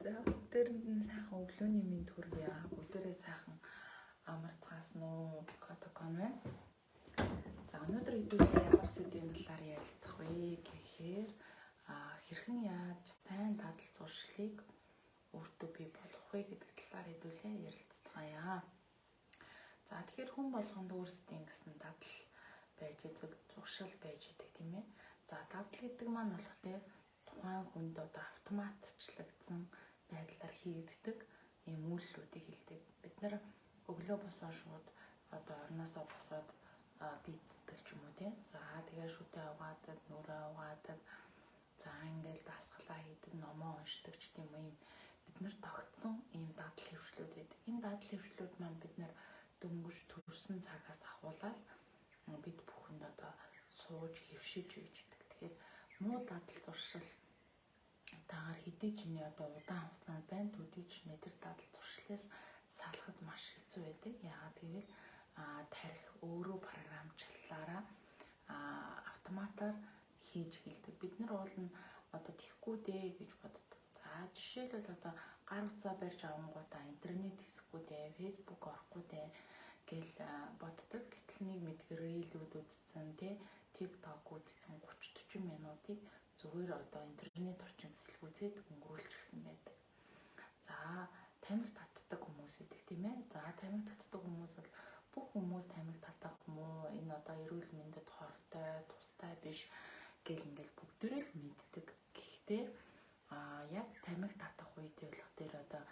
За, бүгдээрэнд нь сайхан өглөөний мэнд хүргье. Бүгдээрээ сайхан амарцгаасан уу? Котокон байна. За, өнөөдөр хэдүүлээ ямар сэдвийн талаар ярилцах вэ гэхээр хэрхэн яаж сайн дадал зуршлыг өөртөө бий болгох вэ гэдэг талаар хэдүүлээ ярилцгаая. За, тэгэхээр хүн болгонд өөрсдийн гэсэн дадал байж идэг, зуршил байж идэг, тийм ээ. За, дадал гэдэг маань болох те тухайн хүнд одоо автоматчлагдсан байдлаар хийгддэг ийм үйлдэлүүдийг хэлдэг. Бид нар өглөө босоо шууд одоо орноосоо босоод бийцдэг ч юм уу те. За, тэгээ шүдээ угаадаг, нүрээ угаадаг. За, ингээл дасгалаа хийдэг, номоо уншдаг ч тийм үү, ийм бид нар тогтсон ийм дадал хэвшлүүд байдаг. Энэ дадал хэвшлүүд маань бид нар дөнгөж төрсэн цагаас ахуулаад бид бүхэнд одоо сууж хэвшиж байждаг. Тэгэхээр муу дадал зуршил тагаар хэдий ч нэ одоо удаан хугацаанд байна, төдий ч нэ тэр дадал зуршлаас салахад маш хэцүү байдаг. Яагаад гэвэл тарих өөрөө програмчлалаараа автоматар хийж эхэлдэг. Бид нар уул нь одоо тэхгүй дээ гэж боддог. За, жишээлбэл, одоо гар утсаа барьж авангуудаа интернет хэсэхгүй дээ, Facebook орохгүй дээ гэл боддог. Гэтэл нэг мэдгэр reel үүд үзсэн, тэ, TikTok үзсэн 30 40 минутыг зүгээр одоо интернет орчинд сэлгүүцээд өнгөрүүлчихсэн байдаг. За, тамхи татдаг хүмүүс байдаг, тийм ээ. За, тамхи татдаг хүмүүс бол бүх хүмүүс тамхи татах муу, энэ одоо эрүүл мэндэд хортой, тустай биш гэл ингээл бүгдээрээ л мэддэг. Гэхдээ яг тамхи татах үед болох дээр одоо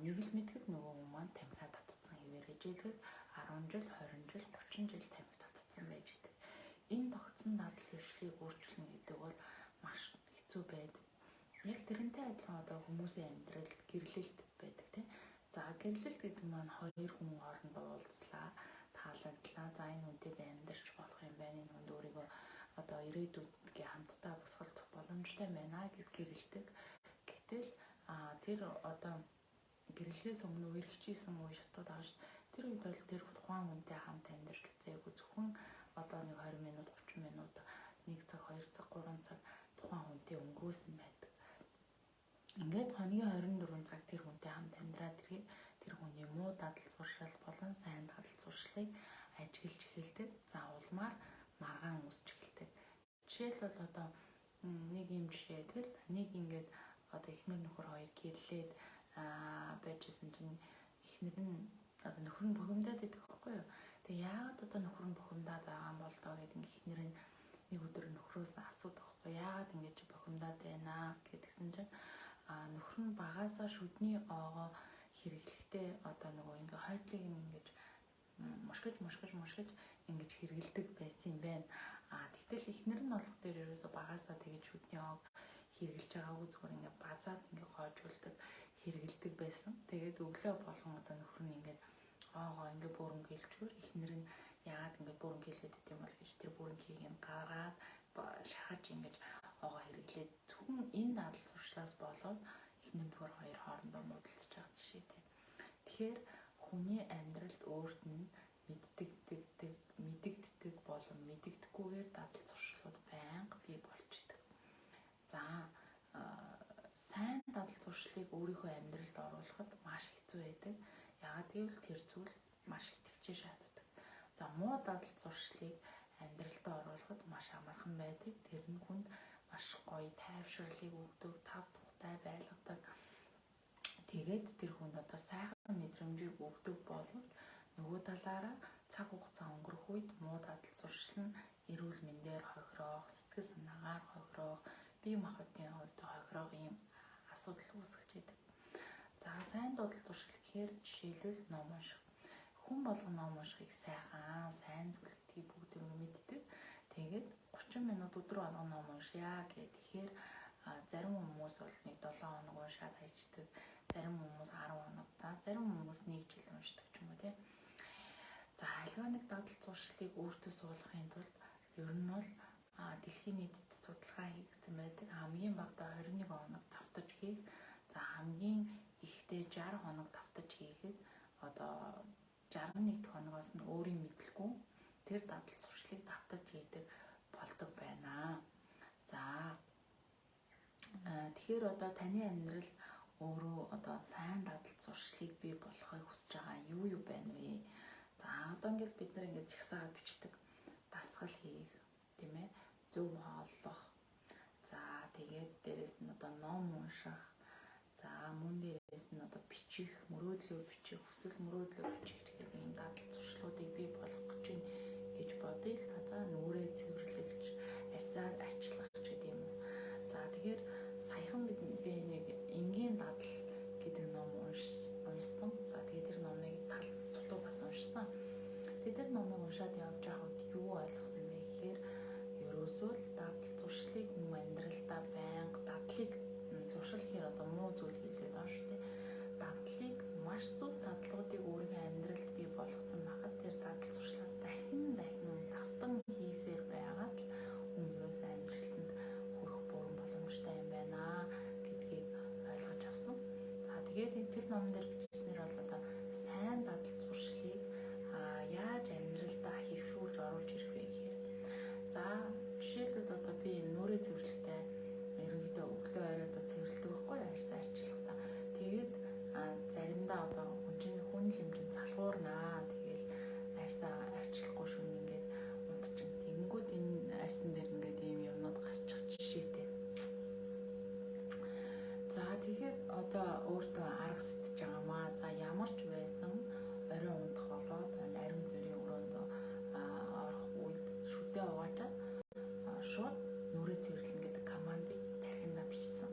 нэг л мэдгэд нөгөө хүн маань тамхиа татцсан хэвээр гэж идэг. 10 жил, 20 жил, 30 жил тамхи татцсан байж идэг. Энэ тогтсон дадал хэвшлийг өөрчилнө гэдэг бол маш хэцүү байдаг. Яг тэрнтэй адилхан одоо хүмүүсийн амьдралд гэрлэлт байдаг, тийм. За, гэрлэлт гэдэг маань хоёр хүн хоорондоо уулзлаа, таалагдлаа. За, энэ хүнтэй би амьдарч болох юм байна. Энэ хүнд өөрийгөө одоо ирээдүйдгээ хамтдаа босголцох боломжтой байна гэд гэрэлдэг. Гэтэл тэр одоо гэрлэхээс өмнө үерхчихсэн үе шатууд байгаа ш. Тэр үед бол тэр тухайн хүнтэй хамт амьдарч үзээгүй, зөвхөн одоо нэг 20 минут, 30 минут, 1 цаг, 2 цаг, 3 цаг тухайн хүнтэй өнгөрөөсөн байдаг. Ингээд хоногийн 24 цаг тэр хүнтэй хамт амьдраад ирэхэд тэр хүний муу дадал зуршил болон сайн дадал зуршлыг ажиглаж эхэлдэг. За, улмаар маргаан үүсч эхэлдэг. Жишээлбэл, одоо нэг юм жишээ тэгэл нэг ингээд одоо эхнэр нөхөр хоёр гэрлээд байжсэн чинь эхнэр нь одоо нөхөр нь бухимдаад байдаг байхгүй юу. Тэгээ яагаад одоо нөхөр нь бухимдаад байгаа юм бол доо гэдэг ингээ эхнэр нь нэг өдөр нөхрөөс асуудаг байхгүй, яагаад ингэж бухимдаад байна гэдгсэн чинь нөхөр нь багасаа шүдний оогоо хэрэглэхдээ одоо нөгөө ингээ хойдлыг ингэж мушгиж мушгиж мушгиж ингэж хэрэгэлдэг байсан юм байна. Тэгтэл эхнэр нь болох дээр ерөөсө багасаа тэгэж шүдний оог хэрэглэж байгаагүй, зүгээр ингээ базаад ингээ гоожуулдаг, хэрэгэлдэг байсан. Тэгээд өглөө болгон одоо нөхөр нь ингээд оогоо ингээ бүрэнгэлжүүр эхнэр нь яагаад ингээ бүрэнгэлээд идэм бол гэж тэр бүрэнхийг нь гаргаад шахаж ингэж оогоо хэрэглээд, зөвхөн энэ дадал зуршлаас болоод эхнэр нөхөр хоёр хоорондоо муудалцж байгаа жишээтэй. Тэгэхээр хүний амьдралд өөрт нь мэдэгддэг болон мэдэгдэхгүйгээр дадал зуршлууд байнга бий болчдөг. За, сайн дадал зуршлыг өөрийнхөө амьдралд оруулахад маш хэцүү байдаг. Яагаад гэвэл тэр зүйл маш их төвчээ шаарддаг. За, муу дадал зуршлыг амьдралдаа оруулахад маш амархан байдаг. Тэр нь хүнд маш гоё тайвширлыг өгдөг, тав тухтай байлгадаг. Тэгээд тэр хүнд одоо сайхан мэдрэмжийг өгдөг боловч нөгөө талаараа цаг хугацаа өнгөрөх үед муу дадал зуршил нь эрүүл мэндээр хохироох, сэтгэл санаагаар хохироох, бие махбодын хувьд хохироох ийм асуудал үүсгэж байдаг. За, сайн дадал зуршил гэхээр жишээлбэл ном унших. Хүн болгон ном уншихыг сайхан, сайн зүйл гэдгийг бүгд мэддэг. Тэгээд 30 минут өдөр болгон ном уншъя гэх. Тэгэхээр зарим хүмүүс бол нэг 7 хоног уншаад хайчдаг, зарим хүмүүс 10 хоног, за, зарим хүмүүс 1 жил уншдаг ч юм уу, тий. За, альва нэг дадал зуршлыг өөртөө суулгахын тулд ер нь бол дэлхийн нийтэд судалгаа хийгдсэн байдаг. Хамгийн багадаа 21 хоног давтаж хийх, за, хамгийн ихдээ 60 хоног давтаж хийхэд одоо 61 дэх хоногоос нь өөрийн мэдлгүй тэр дадал зуршлыг давтаж хийдэг болдог байна. За, тэгэхээр одоо таны амьдрал Өөрөө одоо сайн дадал зуршлыг бий болгохыг хүсэж байгаа юу юу байна вэ? За одоо ингээд бид нар ингээд жагсаагаад бичдэг. Дасгал хийх, тийм ээ, зөв хооллох. За тэгээд дээрэс нь одоо ном унших. За мөн дээрэс нь одоо бичих, мөрөөдлөө бичих, хүсэл мөрөөдлөө бичих гэдэг ийм дадал зуршлуудыг бий болгох гэж байна гэж бодъё л та. За нүрээ цэвэрлэгч, арьсаа арчлах ч гэдэг юм уу. За тэгэхээр саяхан би нэг энгийн дадал гэдэг ном уншсан. За тэгээд тэр номыг тал дутуу бас уншсан. Тэгээд тэр номыг уншаад явж байхад юу ойлгосон бэ гэхээр ерөөсөө л дадал зуршлыг хүн амьдралдаа байнга дадлыг зуршил гэхээр одоо муу зүйл хэлээд байгаа шүү дээ. Дадлыг маш зөв дадлуудыг өөрийнхөө амьдралд бий болгоцсон байхад тэр дадал зуршлаа дахин дахин давтан хийсээр байгаад л хүн ерөөсөө амжилтанд хүрэх бүрэн боломжтой юм байна гэдгийг ойлгож авсан. За тэгээд тэр номон дээр бичснээр бол одоо сайн дадал зуршлыг яаж амьдралдаа хэвшүүлж оруулж ирэх вэ гэхээр за жишээлбэл одоо би нүрээ цэвэрлэхдээ ерөнхийдөө өглөө орой одоо цэвэрлэдэг байхгүй юу, арьсаа арчлахдаа. Тэгээд заримдаа одоо хүн чинь хүний хэмжээнд залхуурнаа. Тэгээл арьсаа арчлахгүй шүн ингээд унтчин. Тэгэнгүүт энэ арьсан дээр ингээд ийм юмнууд гарчих жишээтэй. За тэгэхээр одоо өөртөө арга сэтэж байгаамаа. За ямар ч байсан орой унтах болоод ариун цэврийн өрөөнд орох үед шүдээ угаачаад шууд нүрээ цэвэрлэнэ гэдэг командыг тархиндаа бичсэн.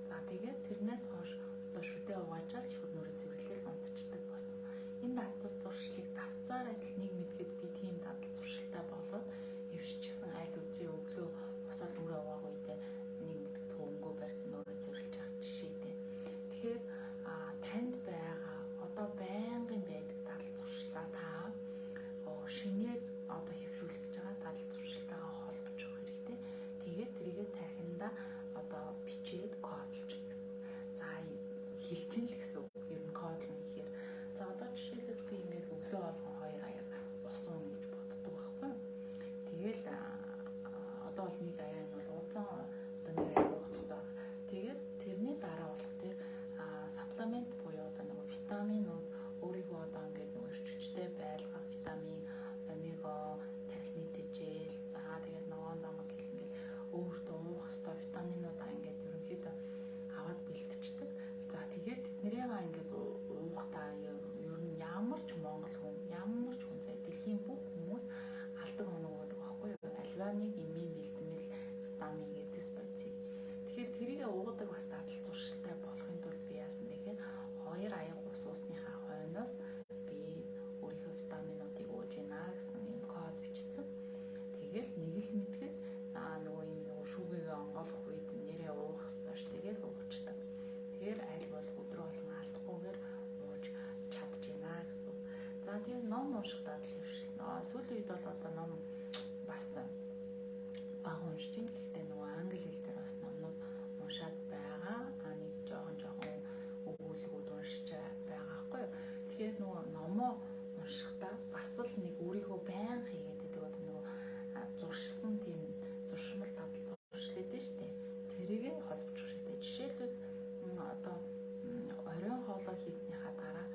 За тэгээд тэрнээс хойш одоо шүдээ угаачаад шууд нүрээ цэвэрлээл унтчихдаг болсон. Энэ дадал зуршлыг давцаар адил нэг мэдгээд би тийм дадал зуршилтай болоод хэвшчихсэн аль үзээ өглөө босоод нүрээ угаах үедээ нэг мэддэг төвөнгөө барьсан нүрээ цэвэрлж байгаа жишээтэй. Тэгэхээр танд байгаа одоо байнгын байдаг дадал зуршлаа та шинээр одоо хэвшүүлэх гэж байгаа дадал зуршилтайгаа холбож явах хэрэгтэй. Тэгээд тэрийгэ тархиндаа одоо бичээд кодлж гэсэн. За хэлчин л гэсэн үг. Ер нь кодлно гэхээр за одоо жишээлбэл би ингээд өглөө болгон 2 аяг ус уuna гэж боддог байхгүй юу. Тэгэл одоо бол нэг аяг нь бол уусан, одоо нэг аяг уух хэрэгтэй байгаа. Тэгээд тэрний дараа болох тэр supplement буюу одоо нөгөө витаминууд өөрийгөө одоо ингээд нөгөө эрч хүчтэй байлгах витамин, омега, тархины тэжээл, за тэгээд ногоон замаг гэл ингээд өөртөө уух ёстой витаминуудаа ингээд ерөнхийдөө аваад бэлтждэг. За тэгээд тэднэрийг ингээд уухтаа ер нь ямар ч монгол хүн, ямар ч хүн заа дэлхийн бүх хүмүүс алдаг хоног уудаг байхгүй юу? Альва нэг эмийн бэлтгэл витамин эдэс бодисыг. Тэгэхээр тэрийг уудаг бас дадал зуршилтай болохын тулд би яасан бэ гэхээр 2 аяг ус уусныхаа хойноос би өөрийнхөө витаминуудыг ууж гинэ гэсэн юм код бичсэн. Тэгэл нэг л мэдгээд нөгөө юм нөгөө шүүгээгээ онгойлгох үед нэрээ уух ёстой ш. Тэгэл уучдаг. Тэгэхээр аль болох өдрө болгон алдахгүйгээр ууж чадж гинэ гэсэн. За тэгээд ном унших дадал хэвшил. Сүүлийн үед бол одоо ном бас бага уншиж байна. Гэхдээ нөгөө англи хэл дээр бас номнууд уншаад байгаа. Нэг жоохон жоохон өгүүлбэрүүд уншиж байгаа байхгүй юу. Тэгэхээр нөгөө номоо уншихдаа бас л нэг өөрийгөө байнга хийгээд байдаг одоо нөгөө зуршсан тийм зуршмал дадал зуршил өгдөө штэ. Тэрийг холбочих хэрэгтэй. Жишээлбэл одоо оройн хоолой хийснийхаа дараа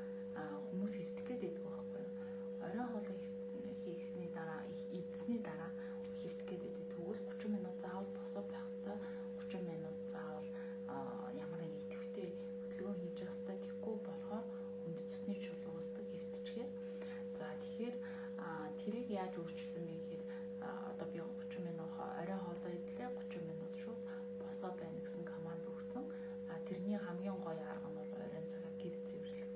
хүмүүс хэвтэх гээд байдаг байхгүй юу? Оройн хоолой хийсний дараа, идсэний дараа хэвтэх гээд байдаг. Тэгвэл 30 минут заавал босоо байх хэвээр, 30 минут заавал ямар нэг идэвхтэй хөдөлгөөн хийж явах хэвээр. Тэгэхгүй болохоор хүнд цусны чулуу үүсдэг хэвтчихээр. За тэгэхээр тэрийг яаж өөрчилсөн бэ гэхээр одоо би 30 минут оройн хоолой идлээ, 30 минут шууд босоо байна гэсэн команд өгсөн. Тэрний хамгийн гоё арга нь бол оройн цагаа гэр цэвэрлэх.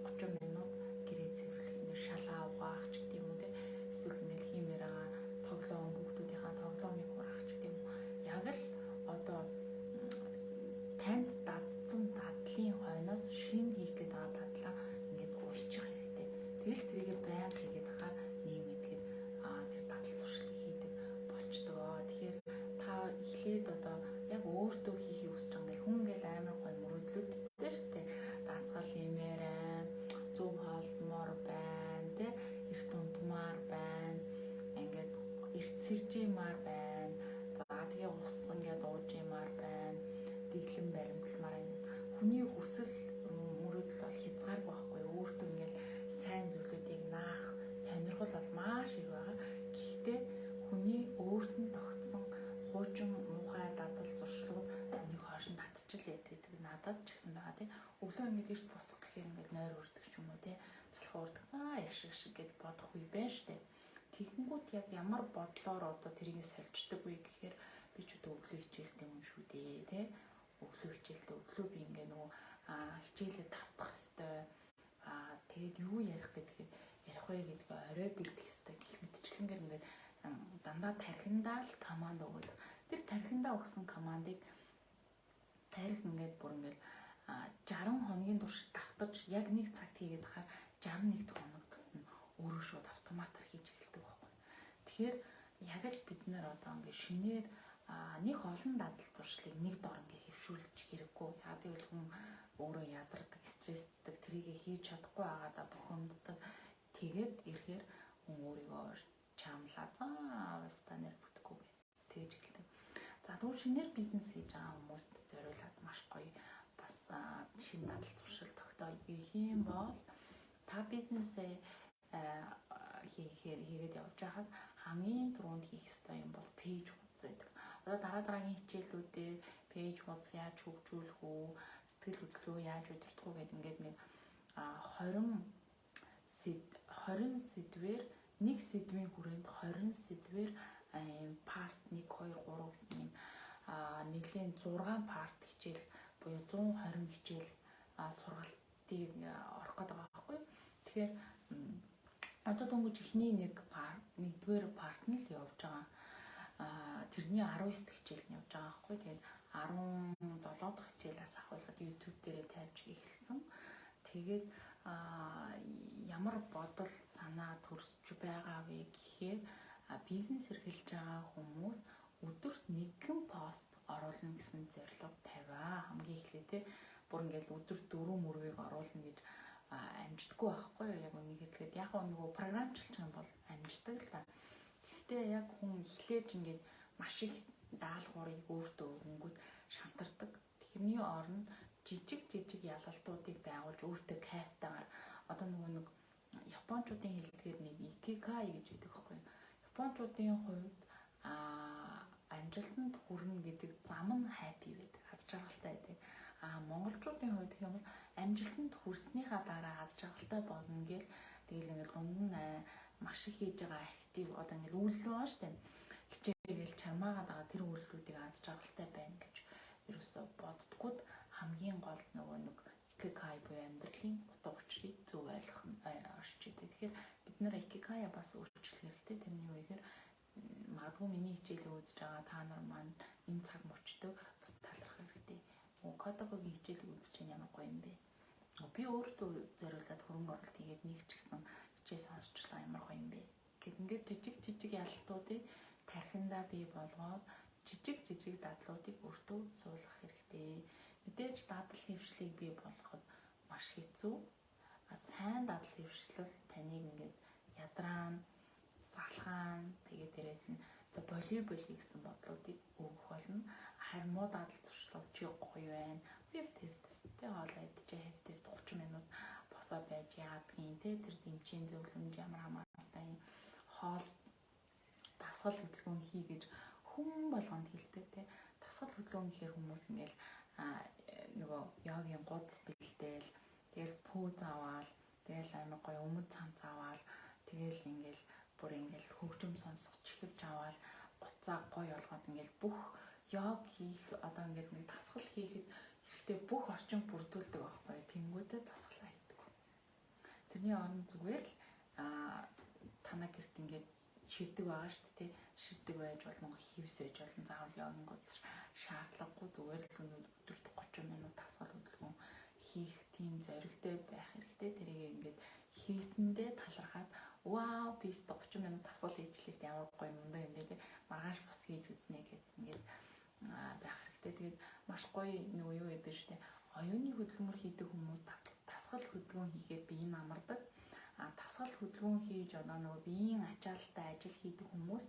30 минут гэрээ цэвэрлэх. Ингээд шалаа угаах ч гэдэг юм уу те. Эсвэл ингээд хиймээр байгаа тоглоом, хүүхдүүдийнхаа тоглоомыг хураах ч гэдэг юм уу. Яг л одоо танд дадсан дадлын хойноос шинэ хийх гээд байгаа дадлаа ингээд уйлчих хэрэгтэй. Тэгэл тэрийгэ байнга хийгээд хахаар нэг мэдгээд тэр дадал зуршлыг хийдэг болчдөг. Тэгэхээр та эхлээд одоо яг өөртөө хийхийг хүсэж байгаа ингээл хүн ингээл амар гоё мөрөөдлүүдтэй шүү дээ. Дасгал хиймээр байна, зөв хоолмоор байна, тэ эрт унтмаар байна, ингээд эрт сэржимаар байна. За тэгээ ус ингээд ууж юмар байна, дэглэм баримтламаар байна. Хүний хүсэл мөрөөдөл бол хязгааргүй байхгүй юу? Өөртөө ингээл сайн зүйлүүдийг наах сонирхол бол маш их байгаа. Гэхдээ хүний өөрт нь тогтсон хуучин муухай дадал зуршлууд нэг хойш нь татчихл байдаг. Надад ч гэсэн байгаа тий. Өглөө ингээд эрт босох гэхээр ингээд нойр өрдөг ч юм уу тий. Залхуу өрдөг. За яшиг шиг гэж бодох үе байна штэ. Тэгэнгүүт яг ямар бодлоор одоо тэрийг сольждаг вэ гэхээр би ч одоо өглөө хичээлтэй юм шүү дээ тий. Өглөө хичээлтэй өглөө би ингээ нөгөө хичээлээ давтах ёстой. Тэгээд юу ярих гэдгийг ярих вэ гэдгээ орой бэлдэх ёстой гэх мэтчлэнгээр ингээд дандаа тархиндаа л команд өгöd. Тэр тархиндаа өгсөн командыг тарих ингээд бүр ингээд 60 хоногийн турш давтаж яг нэг цагт хийгээд хахаар 61 дахь хоногт нь өөрөө шууд автоматар хийж эхэлдэг байхгүй. Тэгэхээр яг л бид нэр одоо ингээд шинээр нэг олон дадал зуршлыг нэг дор ингээд хэвшүүлж хэрэггүй. Яг гэвэл хүн өөрөө ядардаг, стрессдэг, тэрийг хийж чадахгүй байгаадаа бухимддаг. Тэгээд ирэхээр хүн өөрийгөө чамлаа. За аавста нэр бүтэхгүй гэ. Тэгэж эхэлдэг. За тэгвэл шинээр бизнес хийж байгаа хүмүүст зориулаад маш гоё бас шинэ дадал зуршил тогтоо гэх юм бол та бизнесээ хийгээд явж байхад хамгийн түрүүнд хийх ёстой юм бол page хуудас байдаг. Одоо дараа дараагийн хичээлүүдээр page хуудас яаж хөгжүүлэх үү, сэтгэл хөдлөлөө яаж удирдах уу гэдэг ингээд нэг 20 сэдвээр нэг сэдвийн хүрээнд 20 сэдвээр part 1 2 3 гэсэн юм нэгэн 6 part хичээл буюу 120 хичээл сургалтыг орох гэдэг байгаа байхгүй. Тэгэхээр одоо дөнгөж эхний нэг part, нэгдүгээр part нь л явж байгаа. Тэрний 19 дахь хичээл нь явж байгаа байхгүй. Тэгээд 17 дахь хичээлээс ахуулаад YouTube дээрээ тавьж эхэлсэн. Тэгээд ямар бодол санаа төрсөж байгаа вэ гэхээр бизнес эрхэлж байгаа хүмүүс өдөрт нэгэн пост оруулна гэсэн зорилго тавиа. Хамгийн эхлээ те бүр ингээл өдөрт 4 мөрвийг оруулна гэж амждаггүй байхгүй юу? Яг үнийг хэлэхэд яг нөгөө програмчилж юм бол амждаг л та. Гэхдээ яг хүн эхлээж ингээд маш их даалгаврыг өөртөө өгөнгүүт шантардаг. Тэрний оронд жижиг жижиг ялалтуудыг байгуулж өөртөө кайфтайгаар одоо нөгөө нэг японочдын хэлдгээр нэг икигай гэж байдаг байхгүй юу? Японочдын хувьд амжилтанд хүрнэ гэдэг зам нь happy байдаг, аз жаргалтай байдаг. А монголчуудын хувьд гэх юм бол амжилтанд хүрснийхаа дараа аз жаргалтай болно гэл тэгэл ингээл дунд нь маш их хийж байгаа active одоо ингээл үйлдэл байгаа шүү дээ. Хичээгээл чармаагаад байгаа тэр үйлдэлүүдийг аз жаргалтай байна гэж ерөөсөө боддгууд хамгийн гол нөгөө нэг икигай буюу амьдралын утга учирыг зөв ойлгох нь орж идэг. Тэгэхээр бид нар икигая бас өөрчлөх хэрэгтэй. Тэрний юу гэхээр магадгүй миний хичээлээ үзэж байгаа та нар маань энэ цаг мөчтөө бас талархах хэрэгтэй. Кодогогийн хичээлийг үзэж чинь ямар гоё юм бэ? Би өөртөө зориулаад хөрөнгө оруулалт хийгээд нэг ч гэсэн хичээл сонсчлаа, ямар гоё юм бэ? Гэт ингээд жижиг жижиг ялалтуудыг тархиндаа бий болгоод жижиг жижиг дадлуудыг өөртөө суулгах хэрэгтэй. Мэдээж дадал хэвшлийг бий болгоход маш хэцүү. Сайн дадал хэвшлэл таныг ингээд ядраан, салхаан, тэгээд дээрэс нь за боли боли гэсэн бодлуудыг өгөх болно. Харин муу дадал зуршлал чи гоё байна. Хэв твд тэ хоол идчихээ хэв твд 30 минут босоо байж яадгийн тэ тэр эмчийн зөвлөмж ямар хамаатай юм хоол дасгал хөдөлгөөн хий гэж хүн болгонд хэлдэг тэ. Дасгал хөдөлгөөн гэхээр хүмүүс ингээл нөгөө йогийн гудас бэлдээл, тэгэл пүүз аваал, тэгэл амар гоё өмд цамц аваал, тэгэл ингээл бүр ингээл хөгжим сонсох чихвч аваал, уцаа гоё болгоод ингээл бүх йог хийх одоо ингээд нэг дасгал хийхэд хэрэгтэй бүх орчин бүрдүүлдэг байхгүй. Тэнгүүтээ дасгалаа хийдэг. Тэрний оронд зүгээр л танаа гэрт ингээд ширдэг байгаа шүү дээ. Ширдэг байж болно, хивс байж болно. Заавал йогийн гудас шаардлагагүй, зүгээр л өдөрт 30 минут дасгал хөдөлгөөн хийх тийм зоригтой байх хэрэгтэй. Тэрийг ингээд хийсэндээ талархаад вау би 30 минут дасгал хийчлээ шүү дээ. Ямар гоё мундаг юм бэ те. Маргааш бас хийж үзнэ гэд ингээд байх хэрэгтэй. Тэгээд маш гоё нөгөө юу гэдэг шүү дээ. Оюуны хөдөлмөр хийдэг хүмүүс дасгал хөдөлгөөн хийгээд бие нь амардаг. Дасгал хөдөлгөөн хийж одоо нөгөө биеийн ачаалттай ажил хийдэг хүмүүс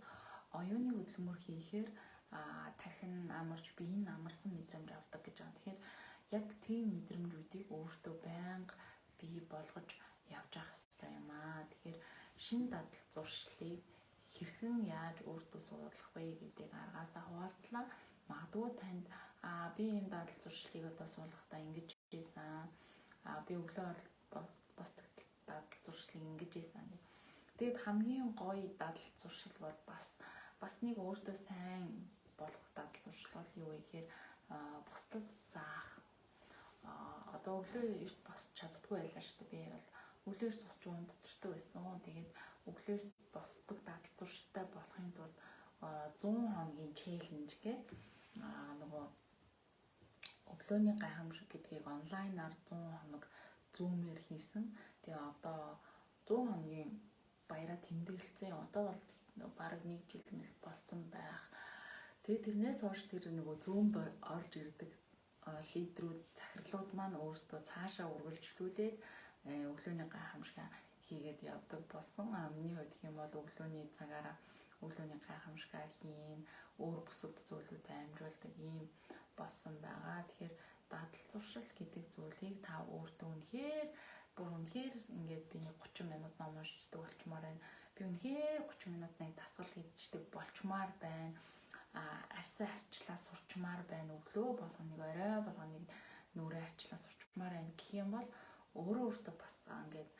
оюуны хөдөлмөр хийхээр тархин амарч бие нь амарсан мэдрэмж авдаг гэж байгаа. Тэгэхээр яг Тийм мэдрэмжүүдийг өөртөө байнга бий болгож явж явах хэрэгтэй юм аа. Тэгэхээр шинэ дадал зуршлыг хэрхэн яаж өөртөө суулгах вэ гэдэг аргаасаа хуваалцлаа. Магадгүй танд би ийм дадал зуршлыг одоо суулгахдаа ингэж хийсэн. Би өглөө босдог дадал зуршлыг ингэж хийсэн гэх. Тэгээд хамгийн гоё дадал зуршил бол бас нэг өөртөө сайн болгох дадал зуршил бол юу вэ гэхээр бусдад заах. Одоо өглөө эрт босч чаддаггүй байлаа шүү дээ. Би бол өглөө эрт босч унтдагтай байсан. Тэгээд өглөө эрт босдог дадал зуршилтай болохын тулд 100 хоногийн challenge гэх нөгөө өглөөний гайхамшиг гэдгийг онлайнаар 100 хоног Zoom-ээр хийсэн. Тэгээ одоо 100 хоногийн баяраа тэмдэглэсэн. Одоо бол бараг нэг жил мэл болсон байх. Тэгээ тэрнээс хойш тэр нөгөө Zoom-д орж ирдэг лидерүүд, захирлууд маань өөрсдөө цаашаа үргэлжлүүлээд өглөөний гайхамшиг хийгээд явдаг болсон. А миний хувьд гэх юм бол өглөөний цагаараа өглөөний гайхамшигаа хийн, өөр бусад зүйлүүд амжуулдаг ийм болсон байгаа. Тэгэхээр дадал зуршил гэдэг зүйлийг та өөртөө үнэхээр бүр үнэхээр ингээд би нэг 30 минут ном уншчихдаг болчмоор байна. Би үнэхээр 30 минут нэг дасгал хийждэг болчмаар байна. Арьсаа арчлаа сурчмаар байна. Өглөө болгоныг, орой болгоныг нүрээ арчлаа сурчмаар байна гэх юм бол өөрөө өөртөө бас ингээд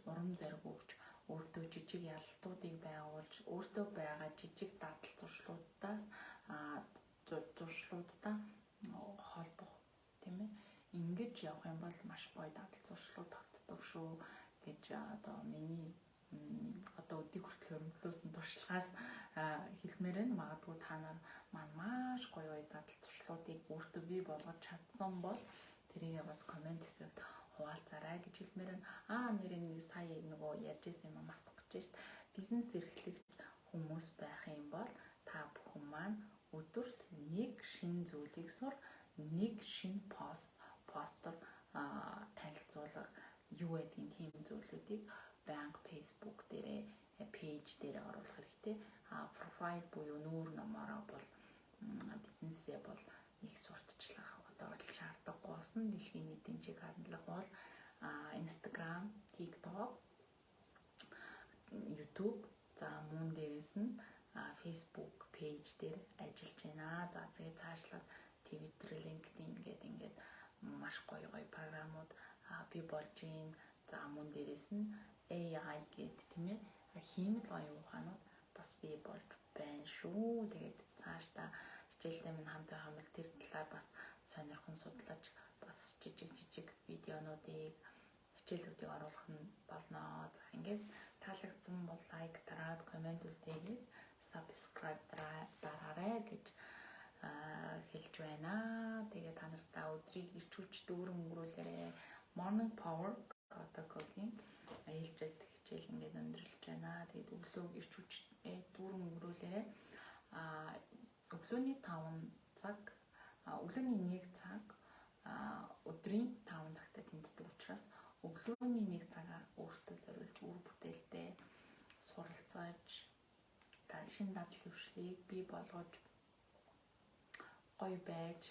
урам зориг өгч, өөртөө жижиг ялалтуудыг байгуулж, өөртөө байгаа жижиг дадал зуршлуудаас зуршлуудаа холбох, тийм ээ. Ингэж явах юм бол маш гоё дадал зуршлууд тогтдог шүү гэж одоо миний одоо өдийг хүртэл хөрөнгөлөөсөн туршлагаас хэлмээр байна. Магадгүй та нар маань маш гоё гоё дадал зуршлуудыг өөртөө бий болгож чадсан бол тэрийг бас comment хэсэгт хуваалцаарай гэж хэлмээр байна. Аа, нэрээ нэг сая нөгөө ярьж ирсэн юм мартах гэж шít. Бизнес эрхлэгч хүмүүс байх юм бол та бүхэн маань өдөрт нэг шинэ зүйлийг сур, нэг шинэ постэр танилцуулга юу гэдгийг тийм зүйлүүдийг байнга Facebook дээрээ, page дээрээ оруулах хэрэгтэй. А profile буюу нүүр номороо бол бизнесээ бол нэг сурталчлах одоо шаардлагагүй болсон. Дэлхийн нийтийн чиг хандлага бол Instagram, TikTok, YouTube, за мөн дээрээс нь Facebook page дээр ажиллаж байна. За, тэгээд цаашлаад Twitter, LinkedIn гэдэг ингээд маш гоё гоё програмууд бий болж байна. За, мөн дээрээс нь AI гээд, тийм ээ, хиймэл оюун ухаанууд бас бий болж байна шүү. Тэгээд цаашдаа хичээлдээ минь хамт байх юм бол тэр талаар бас сонирхон судлаж, бас жижиг жижиг видеонуудыг, хичээлүүдийг оруулах нь болно. За, ингээд таалагдсан бол like дараад, comment үлдээгээд, subscribe дараарай гэж хэлж байна. Тэгээ та нартай өдрийг эрч хүч дүүрэн өнгөрүүлээрэй. Morning Power Котокогийн ээлжид хичээл ингээд өндөрлөж байна. Тэгээд өглөө эрч хүч дүүрэн өнгөрүүлээрэй. Өглөөний 5 цаг, өглөөний 1 цаг өдрийн 5 цагтай тэнцдэг учраас өглөөний 1 цагаа өөртөө зориулж үр бүтээлтэй суралцаж, та шинэ дадал хэвшлийг бий болгож, гоё байж,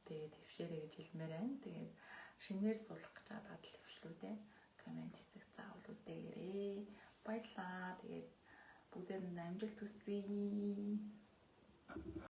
тэгээд хэвшээрэй гэж хэлмээр байна. Тэгээд шинээр суулгах гэж байгаа дадал хэвшлүүдээ comment хэсэгт заавал үлдээгээрэй. Баярлалаа. Тэгээд бүгдээрэнд амжилт хүсье.